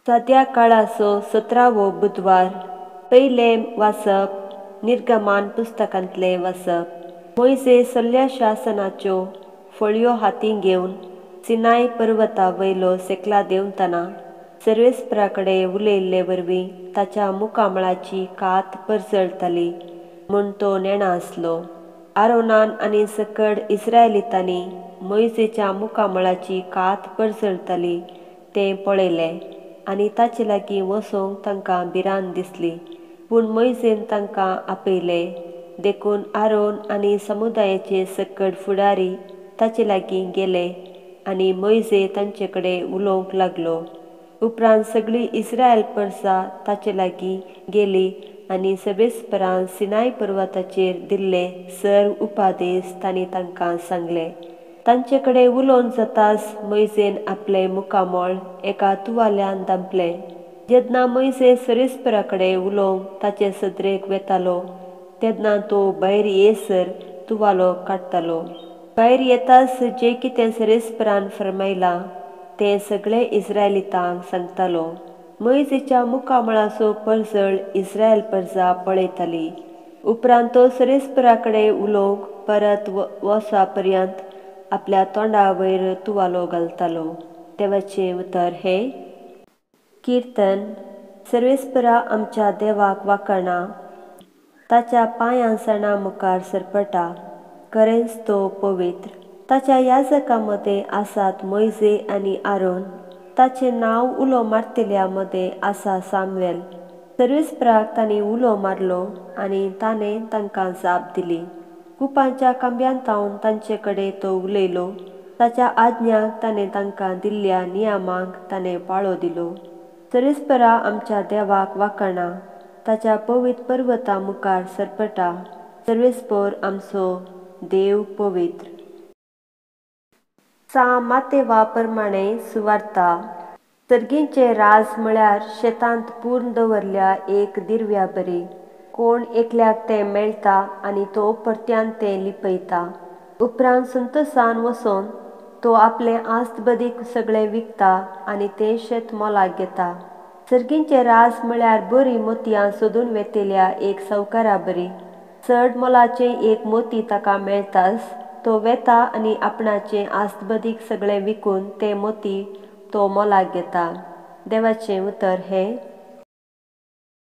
सद्या काळाचो 17वो बुधवार. पयलें वाचप निर्गमान पुस्तकांतलें वाचप. मोयजे सल्ल्या शासनाच्यो फळयो हातीं घेवन सिनाय पर्वता वयलो सेकला देंवतना सर्वेस्परा कडेन उलयिल्ले वरवीं ताच्या मुखामळाची कात परजळटाली म्हूण तो नेणा आसलो. आरोनान आनी सकड इस्रायलितांनी मोयजेच्या मुखामळाची कात परजळटाली तें पळयलें आनी ताचे लागीं वचूंक तांकां भिरांत दिसली. पूण मोयजेन तांकां आपयले, देखून आरोन आनी समुदायाचे सकड फुडारी ताचे लागीं गेले आनी मोयजे तांचे कडेन उलोवंक लागलो. उपरांत सगळी इस्रायल परजा ताचे लागीं गेली आनी सर्वेस्परान सिनाय पर्वताचेर दिल्ले सर्व उपादेश तांणी तांकां सांगले. तांचे कडेन उलोवन जाताच मोयजेन आपलें मुखामळ एका तुवाल्यान धांपलें. जेन्ना मोयजे सर्वेस्परा कडेन उलोवंक ताचे सदरेक वेतालो तेन्ना तो भायर येसर तुवालो काडटालो. भायर येताच जें कितें सर्वेस्परान फर्मायलां तें सगळें इस्रायलितांक सांगतालो. मोयजेच्या मुखामळाचो परजळ इस्रायल परजा पळयताली. उपरांत तो सर्वेस्परा कडेन उलोवंक परत वसा पर्यंत आपल्या तोंडा वयर तुवालो घालतालो. देवाचें उतर हें. किर्तन. सर्वेस्परा आमच्या देवाक वाखाणा, ताच्या पांयां सणा मुखार सरपटा. खरेंच तो पवित्र. ताच्या याजकां मदें आसात मोयजे आनी आरोन, ताचें नांव उलो मारतल्या मदें आसा सामवेल. सर्वेस्पराक तांणी उलो मारलो आनी ताणें तांकां जाप दिली. कुपांच्या खांब्यांत तांचे कडेन तो उलयलो. ताच्या आज्ञांक ताणें तांकां दिल्ल्या नियमांक ताणें पाळो दिलो. सर्वेस्परा आमच्या देवाक वाखाणा, ताच्या पवित्र पर्वता मुखार सरपटा. सर्वेस्पर आमचो देव पवित्र. सा मातेवा प्रमाणे सुवार्ता. सर्गींचें राज म्हळ्यार शेतांत पूर्ण दवरल्या एक दिरव्या बरी. कोण एकल्याक तें मेळटा आनी तो परत्यान तें लिपयता. उपरांत संतोसान वचून तो आपलें आस्त बदीक सगळें विकता आनी तें शेत मोलाक घेता. सर्गींचें राज म्हळ्यार बरीं मोतयां सोदून वेतेल्या एक सावकारा बरी. चड मोलाचें एक मोती ताका मेळटाच तो वेता आनी आपणाचें आस्तबदीक सगळें विकून तें मोती तो मोलाक घेता. देवाचें उतर हें.